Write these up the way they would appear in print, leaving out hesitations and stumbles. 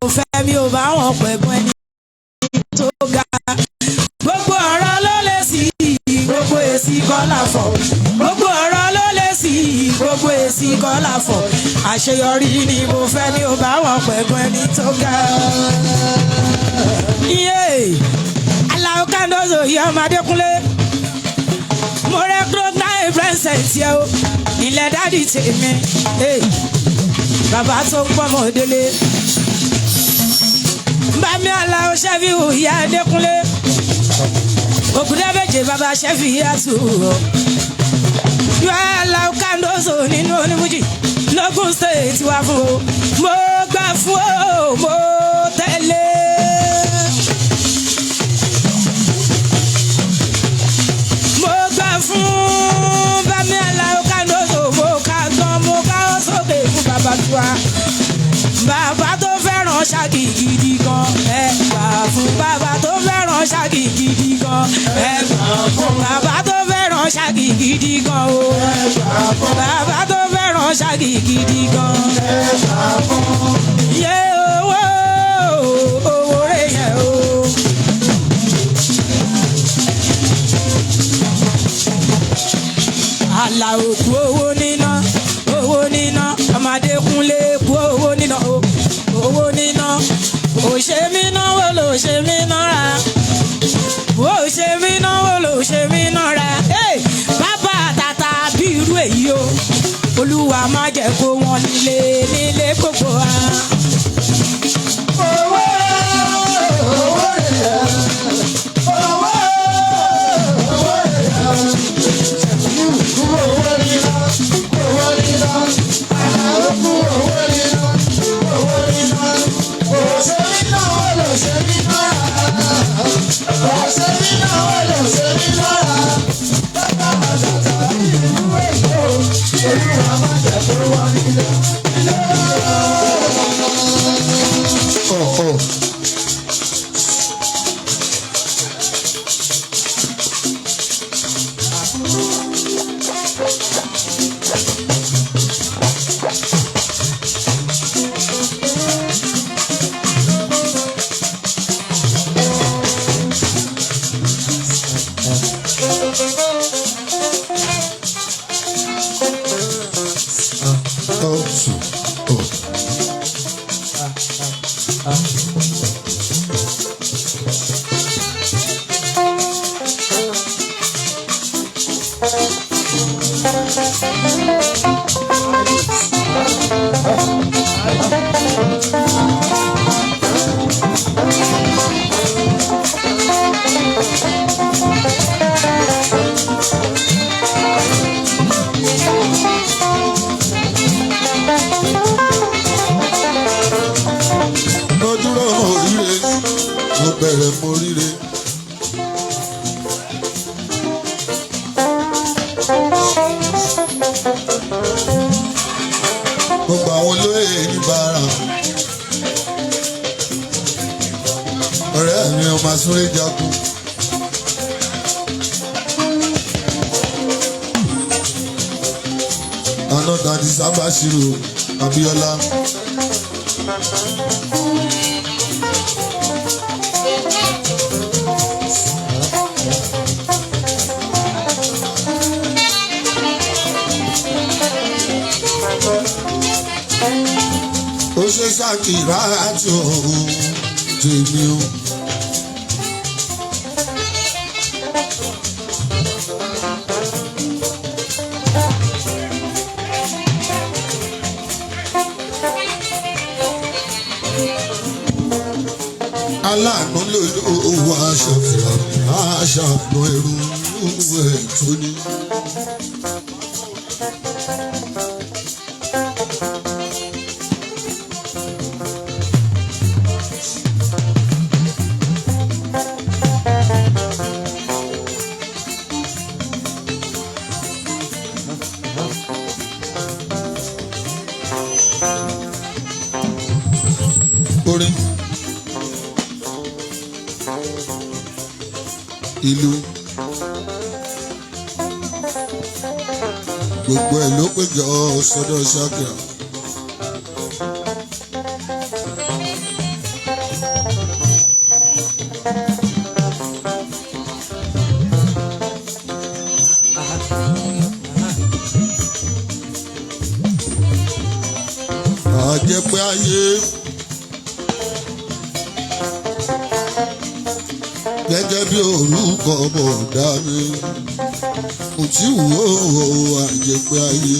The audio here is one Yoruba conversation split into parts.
Fẹ́ mi ò bá wọn pẹ̀gùn ẹni tó ga. Gbogbo ọ̀rọ̀ ló lè sí, gbogbo èsì kọ́ là fọ̀. Gbogbo ọ̀rọ̀ ló lè sí, gbogbo èsì kọ́ là fọ̀. Àṣeyọrí ni mo fẹ́, mi ò bá wọn pẹ̀gùn ẹni tó ga. Iye Alao Cardozo yìí, ọmọ Adékúnlé, mo recognize present yẹ o. Ilẹ̀ daddy tèmi, hey, bàbá tó ń pọ̀ mọ́ délé. Bámi Alao Ṣẹ́fíù ìyá Adékúnlé, Ògùdẹ́bẹ̀jẹ̀, bàbá Ṣẹ́fì yàtú yọ. Alao Cardozo nínú onífújì lógún State wá fún o. Mo gbà fún o, mo tẹ̀lé. Mo gbà fún bámi Alao Cardozo, mo ká gan, mo ká ó sókè fún bàbá tiwa, bàbá tó fẹ́ràn ṣáàkì gidi gan. Ẹ gbà fún bàbá tó fẹ́ràn ṣáàkì gidi gan. Ẹ gbà fún bàbá tó fẹ́ràn ṣáàkì gidi gan o. Bàbá tó fẹ́ràn ṣáàkì gidi gan. Yé owó owó rẹ̀ yẹn o. Àlàó kú owó níná, owó níná. Ọmọdé kúnlé kú owó níná o, owó níná. Ò ṣe mí náwó ló ṣe mí nára, ó ṣe mí náwó ló ṣe mí nára. Hey! Bàbá tata bí irú èyí o, Olúwa má jẹ́ kó wọ́n nílé nílé gbogbo wa. Owó owó rẹ̀, owó owó rẹ̀, kú owó níná, owó níná, Àlàó kú owó níná, owó níná. Òṣè níná ló ṣe níná, òṣè níná ló ṣe níná. Bàbá àtàtà ìlú Èkó, Olúwa má jẹ́ kó wọ́n nílé nílé. Ọ̀ ọ̀. Ọ̀ tù ọ̀. Mo dúró, mo ríre, mo bẹ̀rẹ̀, mo ríre. Gbogbo àwọn olóyè níbàárà. Ọ̀rẹ́ mi ọmọ asúré jagun. Àná tàbí sábà ṣírò Abíọ́lá. Ó ṣe ṣàkìrá àti òun tèmi o. Aláàánú ló wá ṣàfihàn aṣàánú ẹrú ẹ̀ tó ní. Orin, ìlú, gbogbo ẹ̀ ló péjọ sọ́dọ̀ Ṣakira. Àjẹpẹ́ ayé. Gẹ́gẹ́ bí orúkọ bọ̀dá mi, Mutiu o àjẹpẹ́ ayé.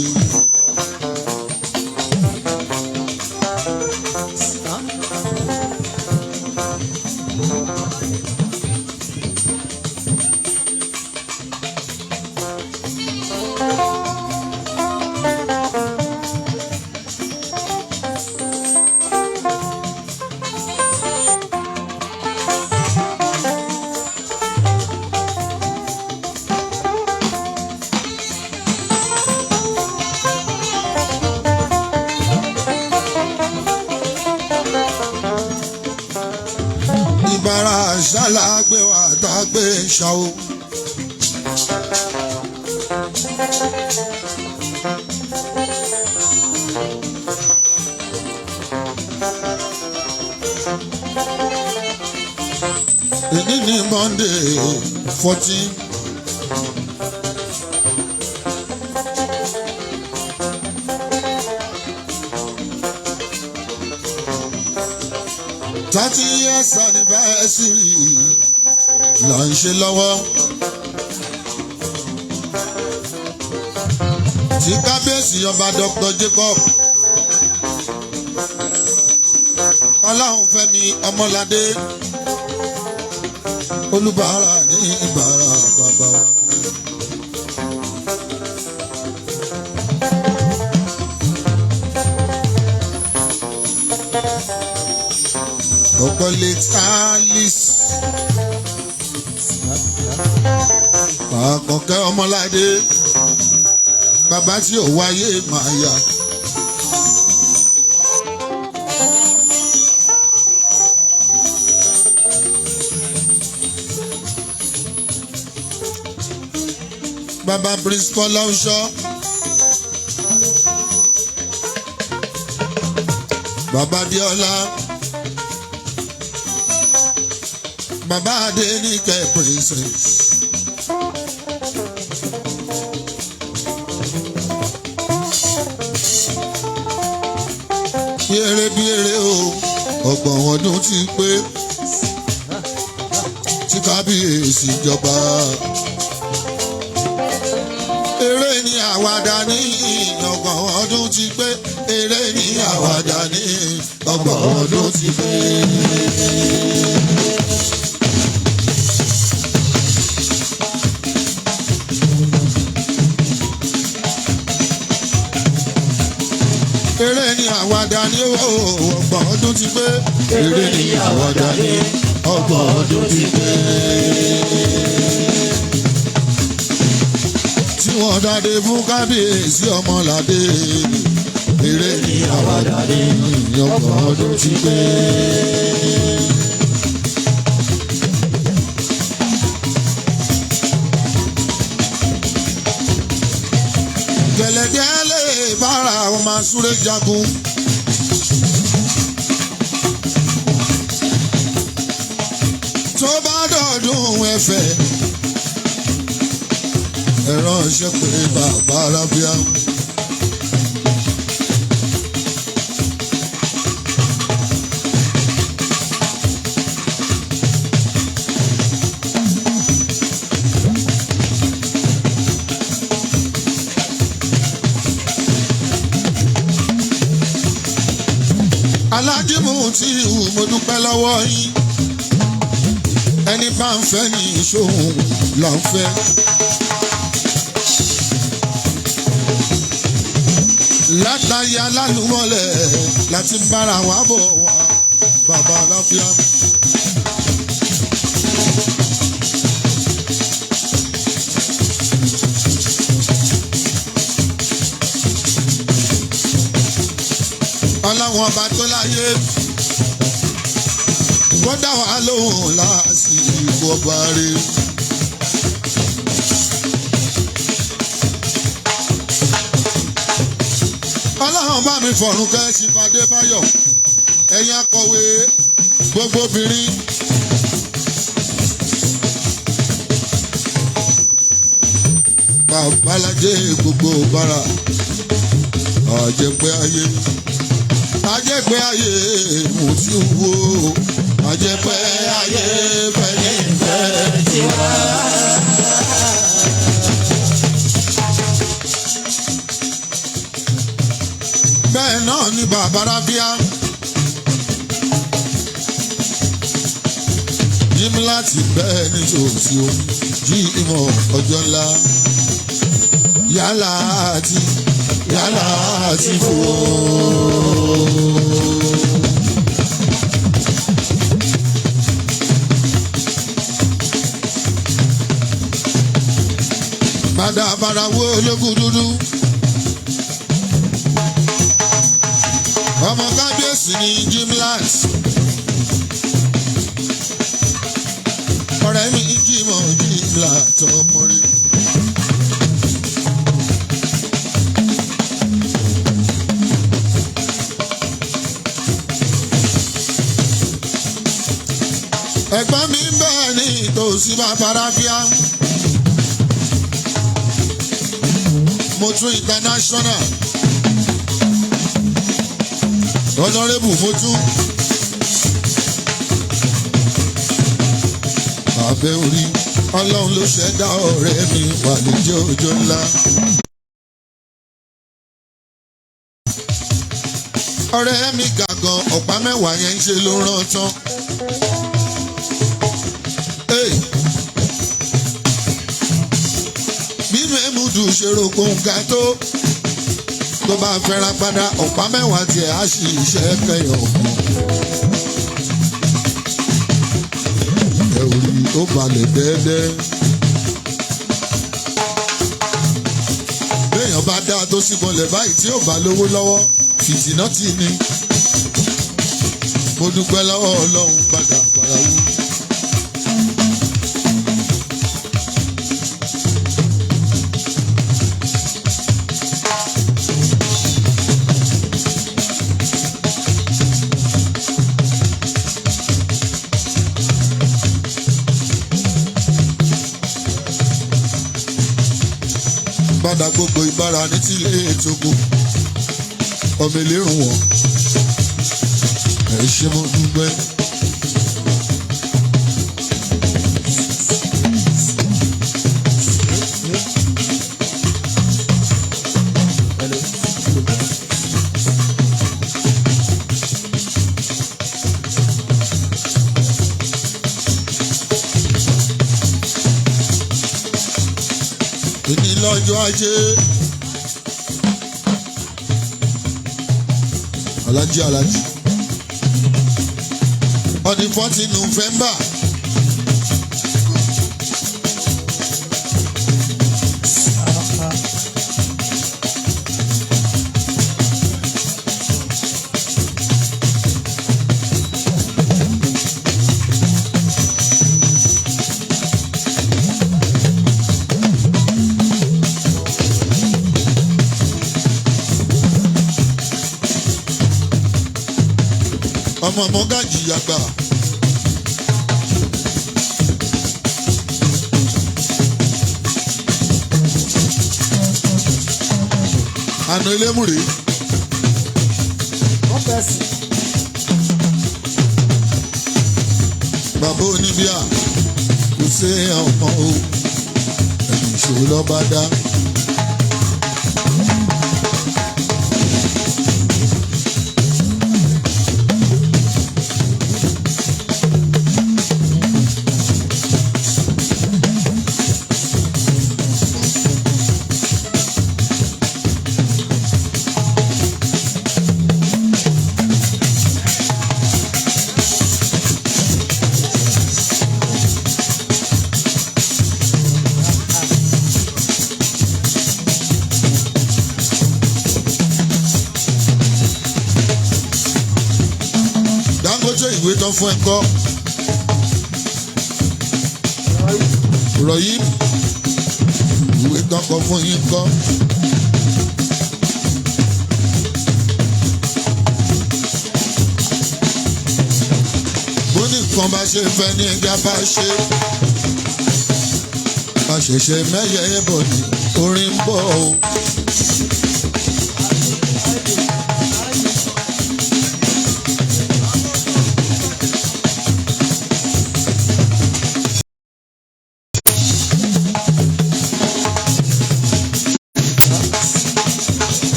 Ìbára ṣálágbé wa dágbé ṣàwó. Èní ní Monday 14. 30 years anniversary là ń ṣe lọ́wọ́. Tí kábíyèsí ọba Dr. Jacob Ọláhunfẹ́mi Ọmọládé Olúbàárà ní Ìbàrà bàbá wa. Ọ̀pọ̀ late Alice Àkànkẹ́ Ọmọládé bàbá tí ò wáyé máa yá. Bàbá Prince Fọlọ́nṣọ́. Bàbá Bíọ́lá. Bàbá Adéníkẹ́ Princess. Bí eré bí eré o, ọgbọ̀n ọdún ti pé tí kábíyèsí jọba. Eré ni àwàdà ní, ọgbọ̀n ọdún ti pé. Eré ni àwàdà ní, ọgbọ̀n ọdún ti pé. Eré ni àwàdà ní, ọgbọ̀n ọdún ti pé. Eré ni àwàdà ní, ọgbọ̀n ọdún ti pé. Tí wọ́n dáde fún kábíyèsí ọmọládé. Eré ni àwàdà ní, ọgbọ̀n ọdún ti pé. Gẹ̀lẹ́dẹ́ lè bára àwọn máa súré jagun. Tó bá dọ̀dún ẹ̀fẹ̀, ẹ̀rọ ṣe pé bàbá arábíà. Alájí Mutiu, mo dúpẹ́ lọ́wọ́ yín. Ẹni bá ń fẹ́ ní ìṣòhun là ń fẹ́. Látàyè alálùmọ́lẹ̀ láti bára wa bọ̀ wá bàbá aláfíà. Ọlọ́run ọba tó láyé kó dá wa lóhùn lásìkò ọba rẹ̀. Ọlọ́run bá mi fọ̀run kẹ́ Ṣìfàdé Báyọ̀, ẹ̀yin akọ̀wé gbogbo obìnrin. Babalájé gbogbo bára àjẹpẹ́ ayé. Ajẹ́pẹ́ ayé mo ti wo. Ajẹ́pẹ́ ayé fẹ́ ní ìfẹ́ tiwa. Bẹ́ẹ̀ náà ni bàbá Rábíà. Jim láti bẹ́ẹ̀ ní tòsí o, jí ìmọ̀ ọjọ́ ńlá. Yálà àti fò. Padà bàrà wo ológun dúdú. Ọmọ kábíyèsí ni Jimlat. Ọ̀rẹ́ mi Jímọ̀ Jimlat ọmọ rí. Ẹ̀gbọ́n mi ń bẹ ní ìtòsí bàbá Ráfíà. Mo tún international. Honorable mo tún. Abẹ́ orí Ọlọ́run ló ṣẹ̀dá ọ̀rẹ́ mi wà lè jẹ́ ọjọ́ ńlá. Ọ̀rẹ́ mi gàgàn ọ̀pá mẹ́wàá yẹn ń ṣe ló rán tán. Hey. Bí Mẹ́múdù ṣe rògbò nǹkan tó bá fẹ́ràn padà ọ̀pá mẹ́wàá tiẹ̀ á sì ṣe kẹyọ̀ kan. Ẹ ò rí ó balẹ̀ dẹ́dẹ́. Béèyàn bá dáa tó sì bọlẹ̀ báyìí tí ò bá lówó lọ́wọ́ fìtínà tì ní. Mo dúpẹ́ lọ́wọ́ Ọlọ́run padà padà wú. Padà gbogbo ìbára ní tílé ètòkò ọmọ elérùn wọn ẹ ṣé mo dúpẹ́. Èní lọ́jọ́ ajé. Alájí alájí. On the 14 November. Ọmọ mọ́gàjì àgbà. Àná elémùrè. One person. Bàbá oníbíà kò sí ọmọ o. Ẹni ìṣòro lọ́ba dá. Dangote ìwé tán fún ẹ kọ́. Rọ̀yìn ìwé tán kọ fún yín kọ́. Bó ní nǹkan bá ṣe fẹ́ ní ẹja bá ṣe. Àṣẹ̀ṣẹ̀ mẹ́yẹ bọ̀ ní orin ń bọ̀ o.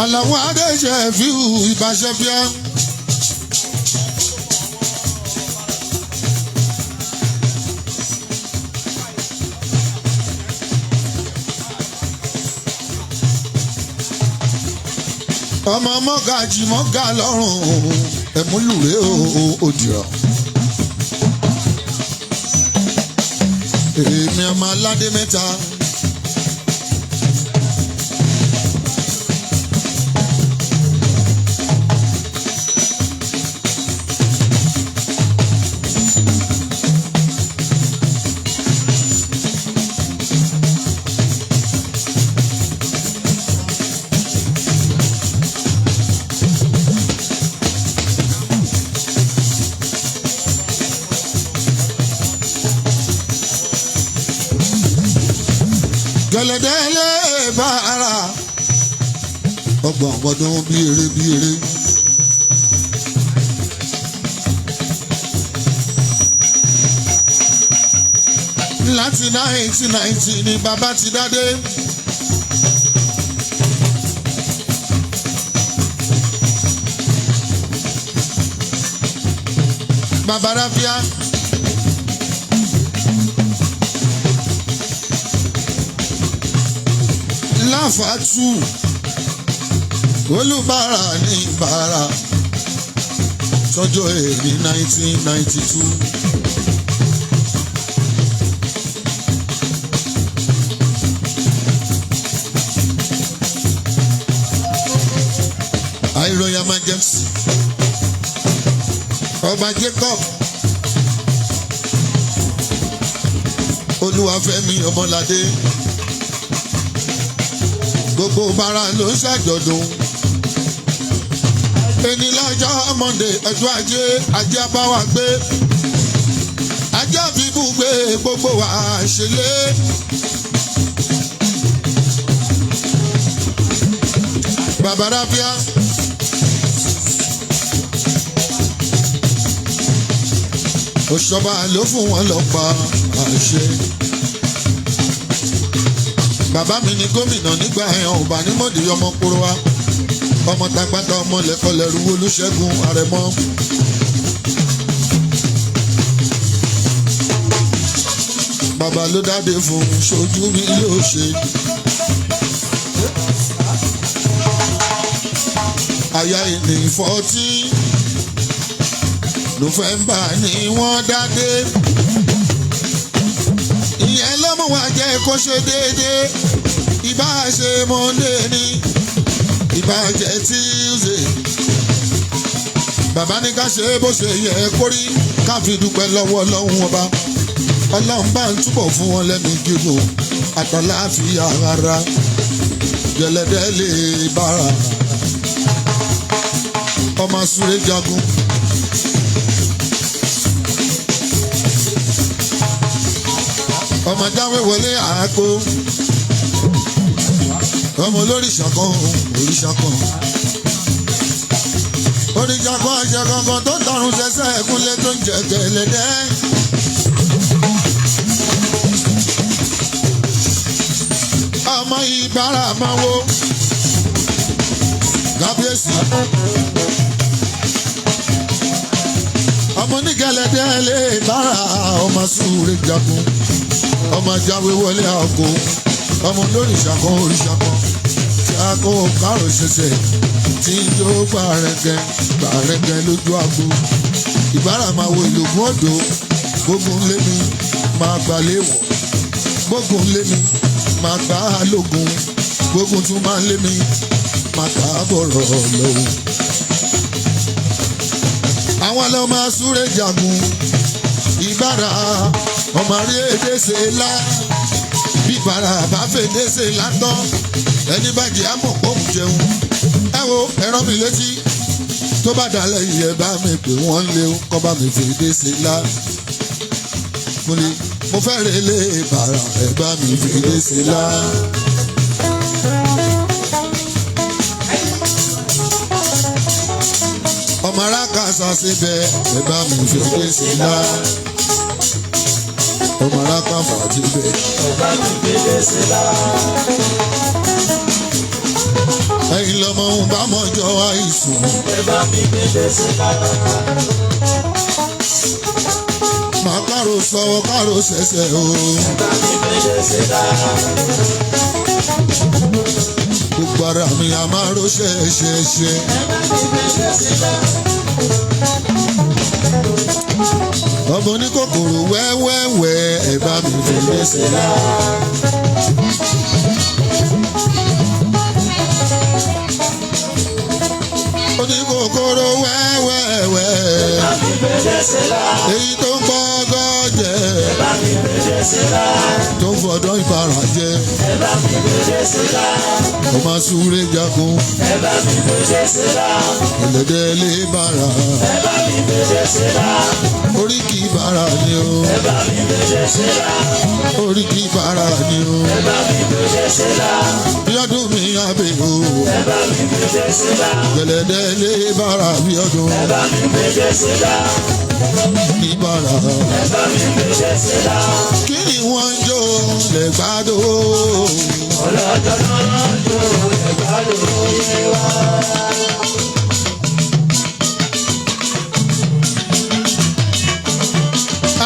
Àlàó Adéṣe fíhù ìbáṣẹ́fíà. Ọmọ mọ́gàjì mọ́gà lọ́rùn ẹ̀múlùrẹ́ òdìrọ̀. Èmi ọmọ aládé mẹ́ta. Gẹ̀lẹ̀dẹ́ lè bá ara ọgbọ̀n ọdún bí eré bí eré. Láti 1990 ni bàbá ti dádé. Bàbá Ráfíà. Láfàtú olùbárà ní ìbára tọjọ́ èyí 1992. His Royal Majesty Ọba Jacob Olúwafẹ́mi Ọmọládé, gbogbo bara ló ń ṣàjọ̀dún. Ẹni lọ́jọ́ Monday, ọjọ́ ajé, ajé bá wa gbé, ajé àfibú gbé gbogbo wa ṣe lé. Bàbá Ráfíà. Òṣọba ló fún wọn lọ́pàá àṣẹ. Bàbá mi ni gómìnà nígbà ẹ̀hàn ọba ní mọ̀dé ọmọ kúrò wa. Ọmọ tagbátá ọmọ lẹ́kọ̀ọ́lẹ́rú Olúṣẹ́gun Àrẹ̀mọ. Bàbá ló dáde fún ṣojú mi yóò ṣe. Àyà ìní 14 November ni wọ́n dáde. Ìyẹn ló mú wa jẹ́ kó ṣe déédéé. Ìbá ṣe Monday ni, ìbá jẹ́ Tuesday. Bàbá ní ká ṣe bó ṣe yẹ kó rí, ká fi dúpẹ́ lọ́wọ́ Ọlọ́run ọba. Ọlọ́run bá ń túbọ̀ fún wọn lẹ́mìí gígùn àtàláfíà rárá. Gẹ̀lẹ́dẹ́ lè bára ọmọ súré jagun. Ọmọ jáwé wọlé àákó, ọmọ olóríṣà kan, òrìṣà kan, òrìṣà kan àṣẹ kankan tó tọrùn ṣẹṣẹ ẹkúnlé tó ń jẹ gẹ̀lẹ́dẹ́. Ọmọ ìbára máa wo kábíyèsí, ọmọ onígẹ̀lẹ́dẹ́ lè bára, ọmọ súre jagun, ọmọ jáwé wọlé àgbo, ọmọ olóríṣà kan, òrìṣà kan tí a kó kárò ṣẹṣẹ tí ń jó gbàrẹgẹ gbàrẹgẹ lójú àgbo. Ìbára máa wo ìlògùn odò, gbógun lé mi máa gbà léwọ̀, gbógun lé mi máa gbà á lógun, gbógun tún máa lé mi máa kà á bọ̀rọ̀ lọ́wọ́. Àwọn ló máa súré jagun, ìbára ọmọ àrí èdè ṣe lá, bíbára bá fèdè ṣe látọ́, ẹni bá jẹ́ àmọ̀ pọ̀ ń jẹun. Ẹ wo ẹran mi létí tó bá dalẹ̀ yìí, ẹ bá mi pè wọ́n lé kọ́ bá mi fèdè ṣe lá. Kúnlé mo fẹ́ relé bàrà, ẹ bá mi fèdè ṣe lá. Ọmọ arákàsà síbẹ̀, ẹ bá mi fèdè ṣe lá. Ọmọ arákàfà síbẹ̀, Ẹ bá mi fèdè sí la. Ẹ̀yin lọmọ Kámọ́jọ àìsùn. Ẹ bá mi gbédè sí lára. Màá kárò sọ́wọ́ kárò sẹ́sẹ̀ o. Ẹ bá mi gbédè sí lára. Gbogbo ara mi a máa ro ṣẹ́ṣẹ́ṣẹ́. Ẹ bá mi gbédè sí lára. Ọmọ oníkòkòrò wẹ́wẹ́wẹ́ ẹ bá mi gbédè sí lára. Oníkòkòrò wẹ́wẹ́wẹ́. Ẹ bá mi gbédè sí lára. Èyí tó ń pọ́ gọ́jẹ́. Ẹ bá mi gbédè sí lára. Tó ń fọdọ́ ìbára jẹ́. Ẹ bá mi gbédè sí lára. Ọmọ súré jagun. Ẹ bá mi gbédè sí lára. Ẹlẹ́dẹ̀ lè bára. Ẹ bá mi gbédè sí lára. Oríkì bára ni o. Ẹ bá mi gbédè sí lára. Oríkì bára ni o. Ẹ bá mi gbédè sí lára. Bíọ́dún mi àbẹ̀ o. Ẹ bá mi gbédè sí lára. Ẹlẹ́dẹ̀ lè bára bíọ́dún. Ẹ bá mi gbédè sí lára. Ní bára. Ẹ bá mi gbédè sí lára. Kí ni wọ́n ń jó lẹ́gbàdo? Ọlọ́jọ́ náà jó ẹ̀gbádùn yé wa.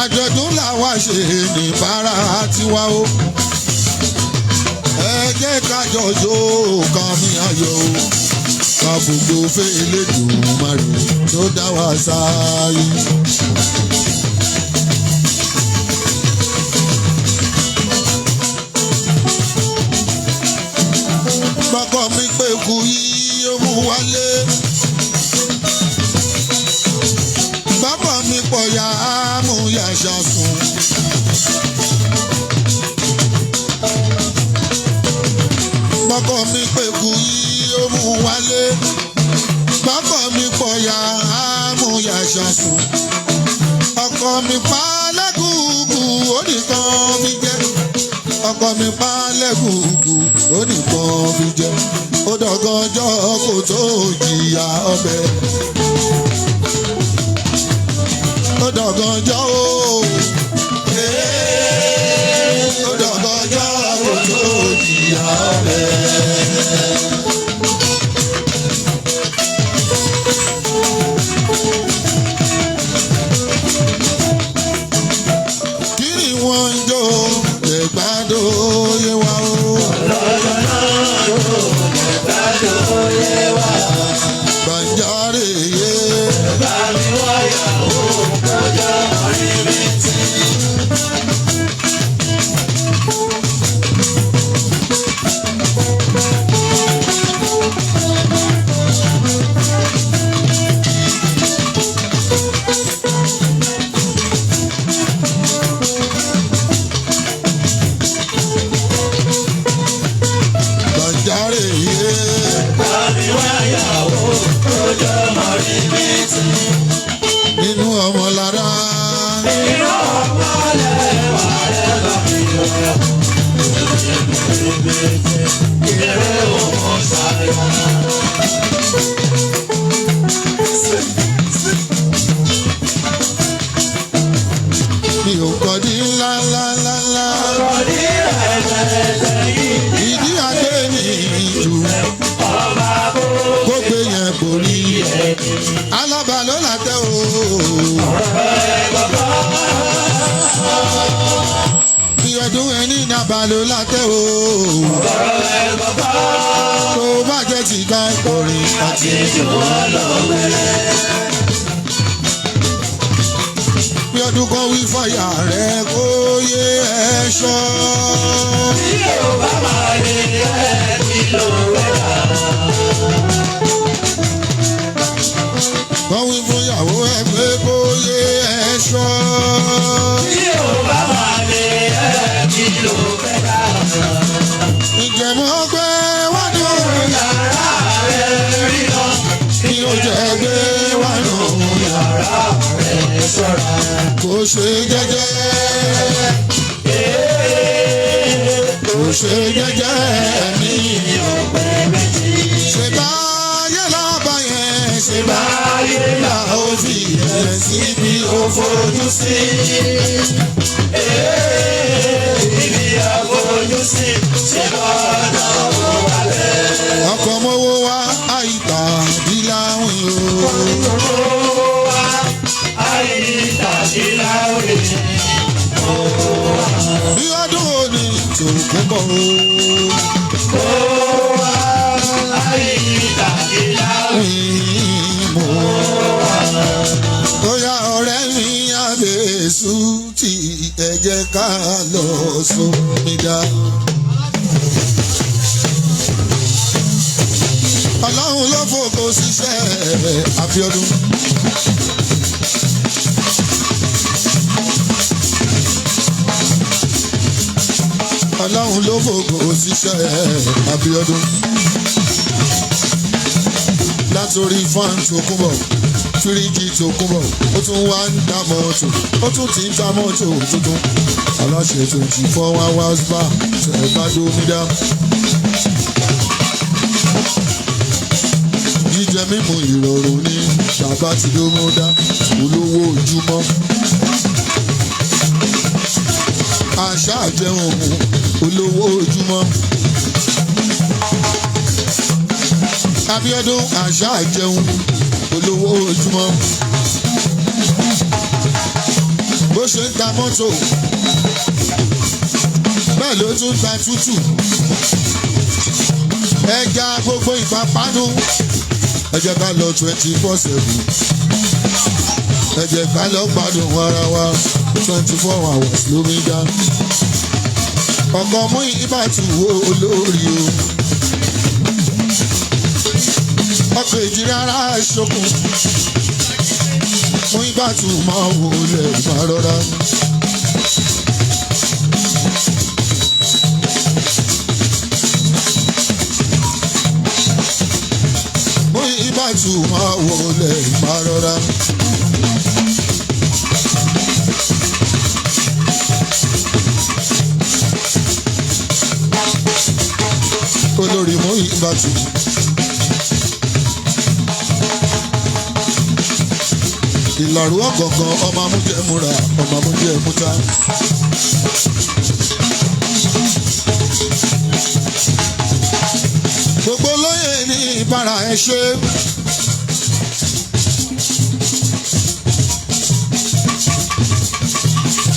Àjọ̀dún làwa ṣe ní bára tiwa o. Ẹ jẹ́ ká jọ jó ká mi ayọ̀ o. Ká fògo fẹ́ Elédùmarè tó dá wa sáyé. Bọ́kọ mi pé kú yí ó mú wálé. Bàbá mi pọ̀ ya á mú yàṣà sùn. Bọ́kọ mi pé kú yí ó mú wálé. Bàbá mi pọ̀ ya á mú yàṣà sùn. Ọkọ mi pa lẹ́gùgù ó nìkan fi jẹ́. Ọkọ mi pa lẹ́gùgù ó nìkan fi jẹ́. Ó dọ̀gànjọ́ kò tó jìyà ọbẹ̀. Ó dọ̀gànjọ́ o. Ó dọ̀gànjọ́ kò tó jìyà ọbẹ̀. Kí ni wọ́n ń jó lẹ́gbàdo yé wa o? Ọlọ́jọ́ náà jó ẹ̀gbádùn yé wa. Gbàǹjarè yé. Ẹ bá mi wáyàwó kọjá orí mi tì. Gbàǹjarè yé. Ẹ bá mi wáyàwó kọjá orí mi tì. Nínú ọmọ lára. Irọ́ ọmọlẹ̀ wà ẹ bá mi lọ. Ìrẹ́ òun ṣàyà. Mi ò kọ́ di ńlá ńlá ńlá ńlá. Ọ̀rọ̀ ní ẹ̀ẹ́dẹ̀ẹ̀dẹ̀ yìí. Ìdí àgbẹ̀ ní ìjù. Ọba bó Gbogbo yẹn kò rí. ẹni. Alábà ló là tẹ́ o. Bí ọdún ẹni nàbà ló là tẹ́ o. Tó bá jẹ́ ti ká orin àti bí ọdún kan wí fàyà rẹ̀ kó yé ẹ ṣọ́. Wọ́n wí fún ìyàwó ẹ pé kó yé ẹ ṣọ́. Ìjẹ̀mọ́ pé wá dùn yàrá kí ó jẹ́ gbé wá dùn yàrá kò ṣe jẹ́jẹ́ kò ṣe jẹ́jẹ́ mi ṣe bá yẹ lábá yẹn ṣe bá yẹ là ó fi ẹ̀ síbi ó fojú sí. Ọkọ̀ mọ́wó wá àìtà ká lọ sómi dá. Ọlọ́run ló fògo ṣiṣẹ́ Abíọ́dún. Ọlọ́run ló fògo ṣiṣẹ́ Abíọ́dún. Látòrí fan tó kún bọ̀, fíríjì tó kún bọ̀, ó tún wá ń ta mọ́tò, ó tún ti ń ta mọ́tò tuntun. Aláṣẹ 24 hours bar tẹ̀ bá dómi dá. Jíjẹ mímu ìrọ̀rùn ní bàbá tí ló mú dá olówó ojúmọ́. Àṣà jẹun olówó ojúmọ́. Abíọ́dún àṣà jẹun olówó ojúmọ́. Bó ṣe ń ta mọ́tò bẹ́ẹ̀ ló tún ta tútù. Ẹja gbogbo ìpápánu, ẹ jẹ́ ká lọ 24/7, ẹ jẹ́ ká lọ gbádùn ara wa, 24 hours lómi dá. Ọkọ mú ìbátú wo olórí o, ọkọ̀ èjì rárá ṣokùn mú ìbátú máa wò lẹ̀ máa rọra. Mú ìbátú máa wò lẹ̀ máa rọra. Olórí mú ìbátú. Ìlàrú ọ̀gọ̀ngàn ọmọ amújẹmúra ọmọ amújẹmúta. Gbogbo lóye ní ìbára ẹ ṣe.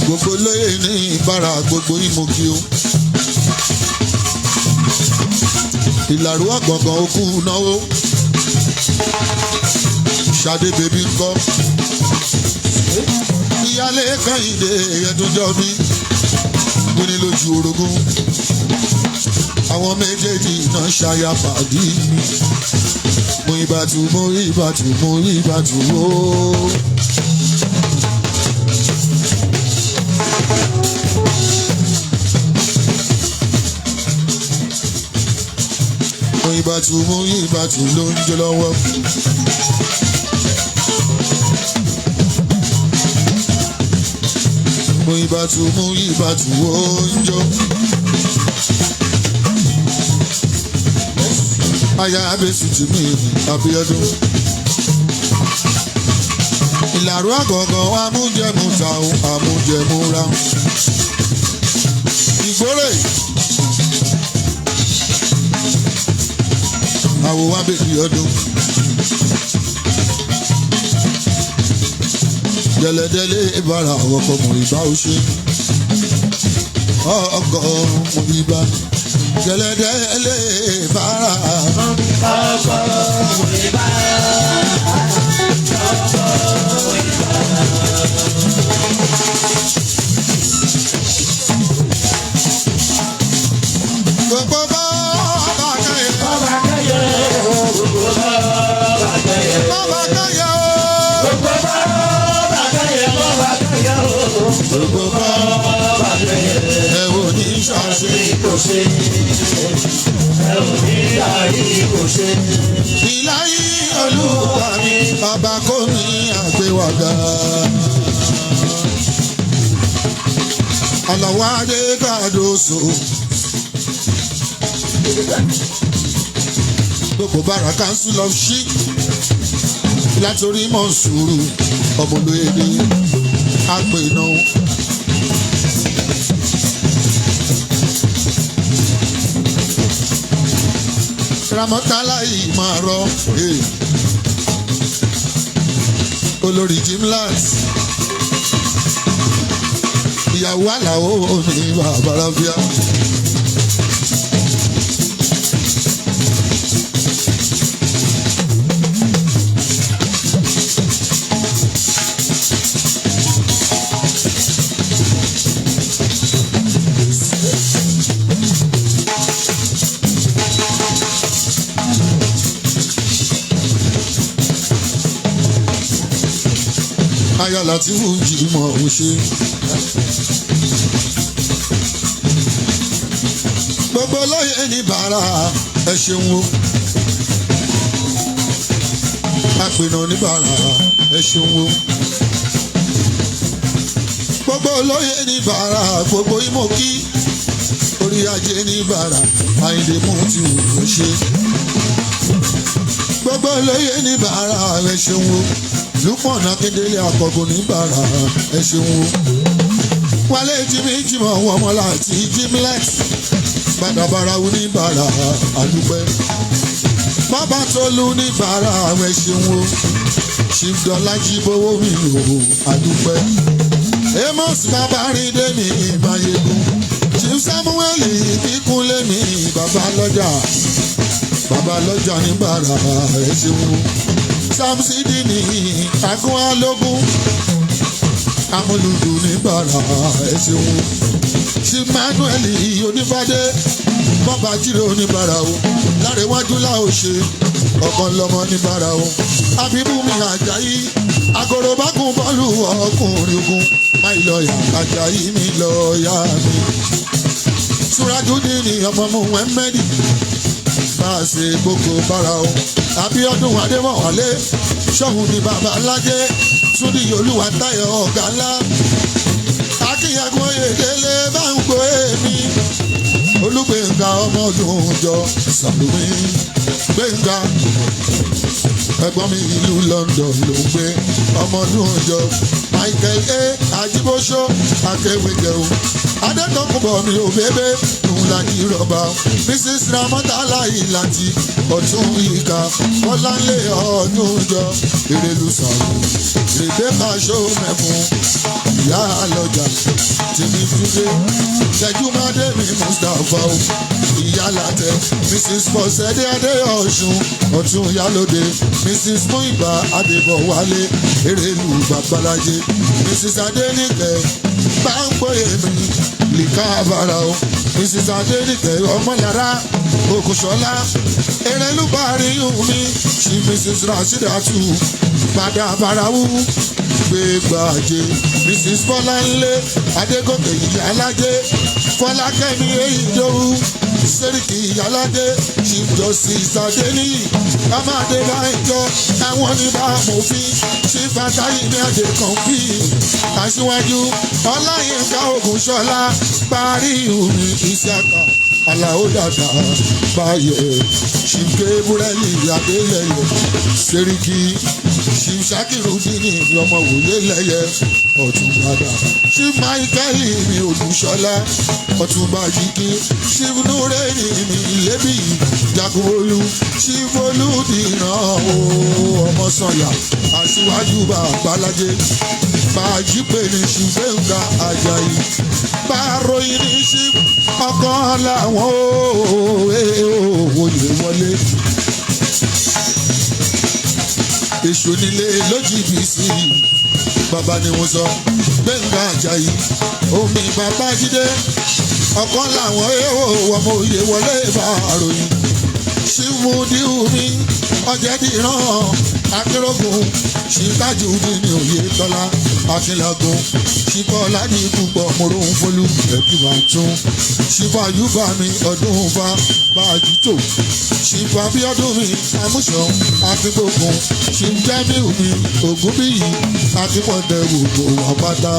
Gbogbo lóye ní ìbára gbogbo ìmọ̀kí o. Ìlàrú ọ̀gọ̀ngàn okú náwó. Ṣadé bèbí ńkọ́, ìyálé Kẹ́hìndé ẹ̀dúnjọ́ bí wíní lójú orogún. Àwọn méjèèjì náà ṣaya pàdí mi. Mo ìbàtú, mo ìbàtú, mo ìbàtú o. Mo ìbàtú, mo ìbàtú ló ń jó lọ́wọ́. Mo ìbàtú, mo ìbàtú ó ń jó. Aya abẹ́sù tì mí Abíọ́dún. Ìlàrú àgọ̀gàn amújẹmúta o amújẹmúra. Ìgbórè. Àwò wa bèbí ọdún. Dẹ̀lẹ̀dẹ̀lẹ̀ ìbára ọkọ̀ mọ̀ ìbá ó ṣe. Ọkọ̀ mọ̀ ìbá. Dẹ̀lẹ̀dẹ̀lẹ̀ ìbára. Ọkọ̀ ìbá. Ọkọ̀ ìbá. Gbogbo bá bá kẹ́yẹ. Bọ́ba kẹ́yẹ, gbogbo bọ́ba kẹ́yẹ. Bàbá kẹ́yẹ o. Gbogbo bọ́ba kẹ́yẹ, bọ́ba kẹ́yẹ o. Gbogbo bá Bọ́ba kẹ́yẹ. ẹ ò ní ṣàṣe. Kò ṣe, ẹ ò ní àrí kò ṣe. Ìláyé olúwa mi, ọba kò ní àgbéwàgà. Àlọ́wọ́ adé kàdóso. Gbogbo bára council of chief látòrí Mọ̀nsúrù ọmọlóyèdè àpènà. Ramọ́tálá yìí máa rọ eh. Olórí Jimlas ìyàwó àlàó mi bàbá rábíà. Aya Latifu Jimoh ò ṣe. Gbogbo lóye ní bàrà ẹ ṣeun o. Àpènà ní bàrà ẹ ṣeun o. Gbogbo olóyè ní bàrà gbogbo ìmọ̀kí orí ajé ní bàrà Àyìndé mú ti wù ú ṣe. Gbogbo olóyè ní bàrà ẹ ṣeun o. Lúpọ̀nà Akíndélé Akọ̀gùn ní bàrà ẹ ṣeun o. Wálé Jimmy Jimoh ọmọ láti Jimlet Bàdàbàràwù ní bàrà àdúpẹ́. Bàbá Tolú ní bàrà ẹ ṣeun o. Chief Dọ́lájí bówó mi ò àdúpẹ́. Amos Babárindé mi Ìbáyégún. Chief Samuel Ìbíkúnlé mi Babalọ́jà. Babalọ́jà ní bàrà ẹ ṣeun o. Samsidi ní Agúnalógún. Amúlùdù ní bàrà ẹ ṣeun o. Chief Manuel Onífádé bọ́ba jíire oníbàrà o. Lárẹ̀wájú la ò ṣe ọ̀kan lọ́mọ níbàrà o. Abíbùnmi Àjàyí agorobákun bọ́ọ̀lù ọkùnrin ogun máì lọ́ọ̀yà Àjàyí mi lọ́ọ̀yà mi. Surajudeen ọmọ Muhammed bá a ṣe gbogbo bára o. Abíọ́dún Adémọ̀wálé ṣọ́hun ní bàbá alájẹ́ Túndí Olúwatáyọ̀ ọ̀gá ńlá. Akínyàgún Oyèdélé bá ń gbọ́ èmi. Olúgbénga ọmọ ọdún jọ Sàlùmí Gbénga ẹ̀gbọ́n mi ìlú London ló ń gbé ọmọ ọdún jọ Michael A. Ajíbóṣó akéwìjẹun Adétọ́kùnbọ̀ mi ò bébé Nùlàjì rọ̀bà Mrs. Ramọ́tàlá ìlàjì ọ̀tún ìka Bọ́láńlé ọdún jọ Èrèlú Sàrò Rebecca Ṣómẹ̀fún ìyá àlọ́jà tèmi túnde Ṣẹ́júmọ́dé mi Mustapha o ìyá látẹ Mrs. Bọ́sẹ̀dé Adéọ̀sùn ọ̀tún ìyálóde Mrs. Muiba Adébọ̀wálé Èrèlú Babalájé Mrs. Adéníkẹ́ Báńgbóyè mi lìkà àbàrà o Mrs. Adéníkẹ́ Ọmọlára Ògùnṣọ́lá Èrèlú Bàríyù mi ṣì Mrs. Rasidatu Padà Bàràwù gbégbàjé Mrs. Bọ́láńlé Adégòkè Ìyálájé Fọlákẹ́mi Èyídòwú Sẹ́ríkì Ìyálájé Chief Justice Adéníyì Ọmọdé Báńjọ àwọn oníbàámọ̀fin Chief Àtàyìnbí Adékànbí Aṣíwájú Ọláyínká Ògúnṣọlá Parí Omi Ìsíàkà Àlàó Dàda Báyẹ̀ Chief Gébúrẹ́lì Adélẹ́yẹ Sẹ́ríkì Chief Ṣakirudini ọmọ wòlé lẹ́yẹ Ọ̀túnbàdà Chief Michael mi Olúṣọlá Ọ̀túnba Jíkí Chief Nureni mi Lébì Jagunmólú Chief Olúdìran o Ọmọsànyà Aṣíwájú Bàbálájé Bàjípè ní Chief Gbénga Àjàyí Bàròyìn ní Chief ọkàn làwọn òye wọlé èṣù nílé lójijì sí i bàbá ni wọ́n sọ Gbénga Àjàyí omi bàbá jídé ọ̀kan làwọn èèwọ̀ ọmọ òye wọlé bá àròyìn ṣíwúdíhù mi ọ̀jẹ̀dìran akérògùn ṣìkájú ní òye tọ́lá akínlágún ṣìkọ́ ládì púpọ̀ mòrónfólú ẹ̀kí máa tún ṣìkọ́ àyùbá mi ọdún fa bájútó ṣìkọ́ abíọ́dún mi amúṣan akíngbógun ṣìjámíù mi ògúnbíyì akínpọ̀tẹ̀ gbogbo wa pátá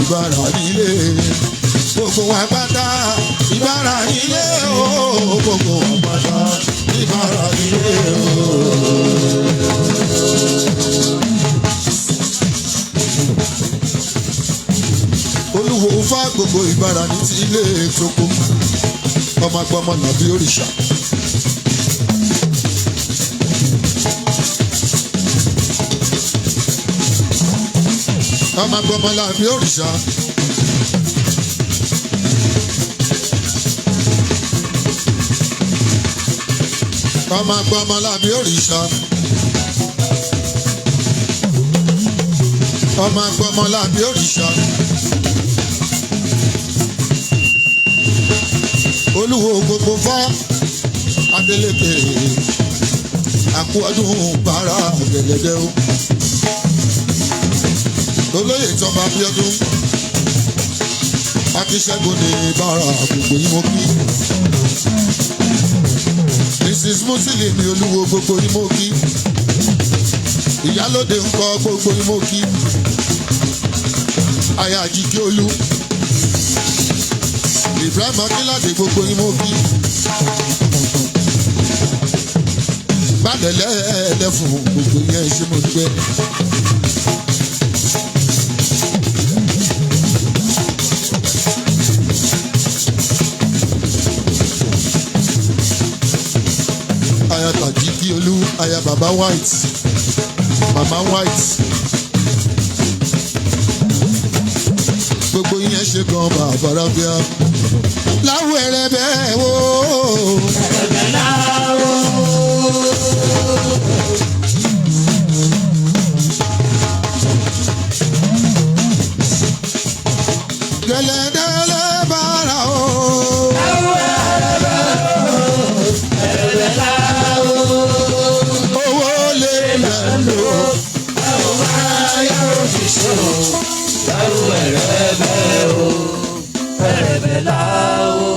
ìbára nílé gbogbo wa pátá ìbára nílé o gbogbo wa pátá ìbára nílé o. Olúwo fá gbogbo ìbára ní ti ilé ètòkò ọmọ agbọmọ nàbí òrìṣà. Ọmọ agbọmọ làbí òrìṣà. Ọmọ agbọmọ làbí òrìṣà. Ọmọ agbọmọ làbí òrìṣà. Olúwo gbogbo fá Adeleke àkú ọdún bàrà gẹ̀lẹ́dẹ́ o. Olóyè tọba Abíọ́dún Akíṣẹ́gun ní bára gbogbo yín mo kí. Mrs Musili ní olúwo gbogbo yín mo kí. Ìyálóde ń kọ́ gbogbo yín mo kí. Aya Àjíkí Olú Ibrahim Akínládé gbogbo yín mo kí. Gbàdẹ̀lẹ́ ẹlẹ́fun gbogbo yẹn ṣé mo dúpẹ́. Aya Tàjíkí Olú, aya Baba White, Mama White. Gbogbo yẹn ṣe gan bàbá rábíà. Láwọ̀ ẹrẹ̀bẹ̀ wò. Ẹ̀rẹ̀bẹ̀ láwo. Gẹ̀lẹ́dẹ́lẹ́ bára o. Láwo ẹ̀rẹ̀bẹ̀ o. Ẹ̀rẹ̀bẹ̀ láwo. Owó lè lẹ̀ lò. Báwo máa yára fi ṣe o? Láwo ẹ̀rẹ̀bẹ̀ o. Ẹ̀rẹ̀bẹ̀ láwo.